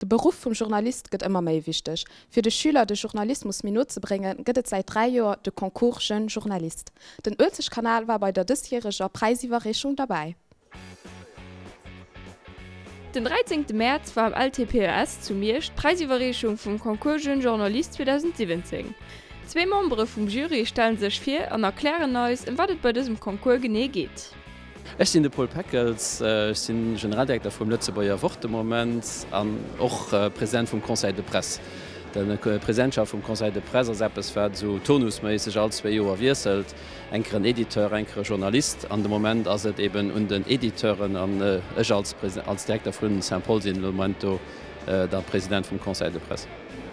De Beruff vum Journalist gëtt ëmmer méi wichteg. Fir de Schüler de Journalismus méi no ze bréngen, gëtt et säit 3 Joer de Concours Jeune Journaliste. Den Uelzechtkanal war bei der dësjäreger Präisiwwerreechung derbäi. Den 13 Mäerz war am LTPES zu Miersch d'Präisiwwerreechung vum Concours Jeune Journaliste 2017. Zwee Membere vum Jury stellen sech vir an erklären eis, ëm wat et bei dësem Concours genee geet. Ech sinn de Paul Peckels, ech si Generaldirekter vum Lëtzebuerger Wort de Moment an och President vum Conseil de Presse. D'Presidentschaft vum Conseil de Presse ass eppes, wat esou turnusméisseg all zwee Joer wiesselt, eng Kéier en Editeur, eng Kéier e Journalist. An de Moment ass et eben un den Editeuren an ech als Direkter vu Saint-Paul sinn de Moment do da President vum Conseil de Presse.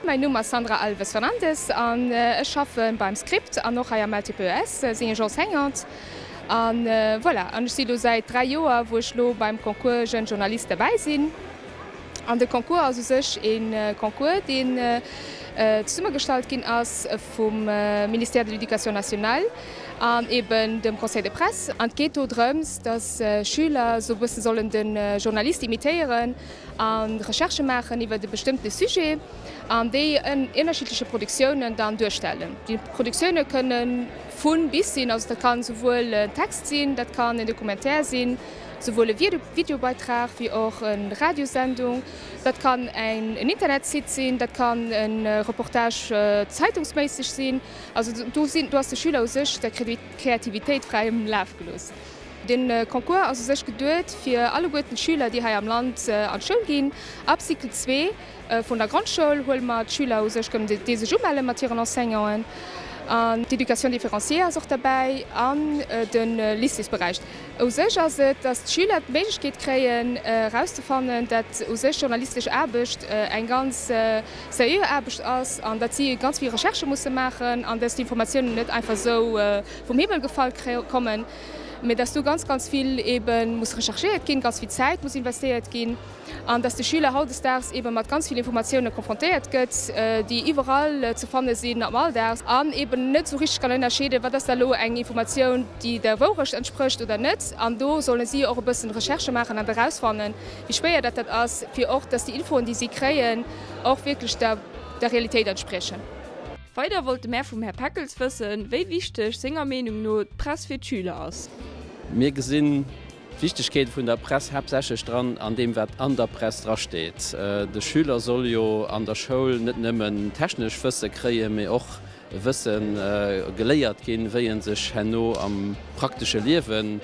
Mäin Numm ass Sandra Alves Fernandes an ech schaffe beim Script an och hei am LTPES, sinn ech Enseignante an voilà. An ech si lo säit 3 Joer wou ech lo beim Concours Jeune Journaliste derbäi sinn. An de Concours ass u sech ee Concours deen zesummegestallt ginn ass vum Ministère de l'Éducation nationale an eben dem Conseil de Presse. An et geet do drëms, dass Schüler sou e bësse sollen de Journalist imitéieren a Recherchë maachen iwwert e bestëmmte Sujet an déi en ënnerschiddleche Produktiounen dann duerstellen. Déi Produktioune kënne vu bis sinn, also dat kann souwuel en Text sinn, dat kann en Documentaire sinn, souwuel e Videobeitrag wéi och e Radiossendung, dat kann en Internetsite sinn, dat kann e Reportage zeitungsméisseg sinn. Also do sinn, do ass de Schüler u sech der Kreativitéit fräiem Laf gelooss. De Concours ass u sech geduet fir alleguerten d'Schüler, déi hei am Land an d'Schoul ginn. Ab Cycle 2 vun der Grondschoul huele mer d'Schüler u sech, kënnen déi sech umelle mat hiren Enseignanten. An d'Éducation différenciée ass och derbäi an de Lycéesberäich. U sech ass et, datt d'Schüler d'Méiglechkeet kréien erauszefannen, datt u sech journalistesch Aarbecht eng ganz seriö Aarbecht ass an datt si ganz vill Recherchë musse maachen an datt d'Informatiounen net einfach esou vum Himmel gefall kommen, mee dass do ganz, ganz vill eebe muss recherchéiert ginn, ganz vill Zäit muss investéiert ginn an dass de Schüler hautdesdaags eebe mat ganz vill Informatioune konfrontéiert gëtt, déi iwwerall ze fanne sinn am Alldag an eeben net esou richteg kann ënnerscheeden, wat ass da elo eng Informatioun, déi der Wourecht entsprécht oder net. An do solle si och e bëssen Recherchë maachen an erausfannen, wéi schwéier dat dat ass, fir och, dass déi Infoen, déi si kréien, och wierklech der Realitéit entspriechen. Weider wollte mär vum Här Peckels wëssen, wéi wichteg, senger Meenung no, d'Press fir d'Schüler ass. Mir gesinn d'Wichtegkeet vun der Press haaptsächlech dran an deem, wat an der Press drasteet. De Schüler soll jo an der Schoul net nëmmen technesch Wësse kréien, mee och Wësse geléiert ginn, wéi e sech herno am praktesche Liewe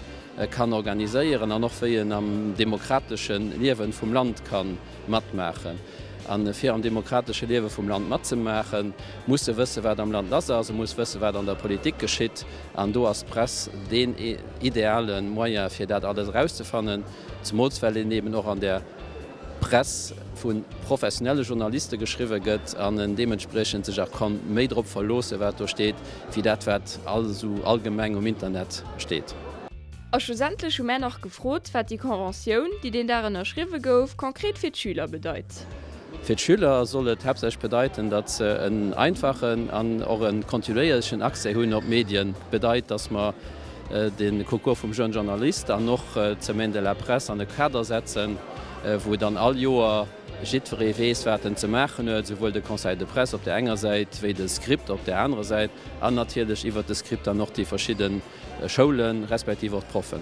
kann organiséieren an och wéi en am demokratesche Liewe vum Land ka matmaachen. A fir am demokratesche Liewe vum Land matzemaachen, muss e wëssen, wat am Land lass ass, e muss wëssen, wat an der Politik geschitt. An do ass d'Press deen ideale Moyen, fir dat alles erauszefannen, zemools well een eben och an der Press vu professionelle Journaliste geschriwwe gëtt an en deementspriechend sech och ka méi drop verloossen, wat do steet, wéi dat, wat esou allgemeng um Internet steet. A schlussendlech hu mär nach gefrot, wat déi Conventioun, déi deen Dag ënnerschriwwe gouf, konkret fir d'Schüler bedeit. Fir d'Schüler soll et haaptsächlech bedeiten, datt se en einfachen an och e kontinuéierlechen Accès hunn op d'Medien. Bedeit, datt mer de Concours vum Jeune Journaliste an och d'Semaine de la Presse an e Kader setzen, wou dann all Joer jiddweree weess, wat en ze maachen huet, esouwuel de Conseil de presse op där enger Säit wéi de Script op där anerer Säit an natierlech iwwert de Script dann och déi verschidde Schoulen, respektiv och d'Proffen.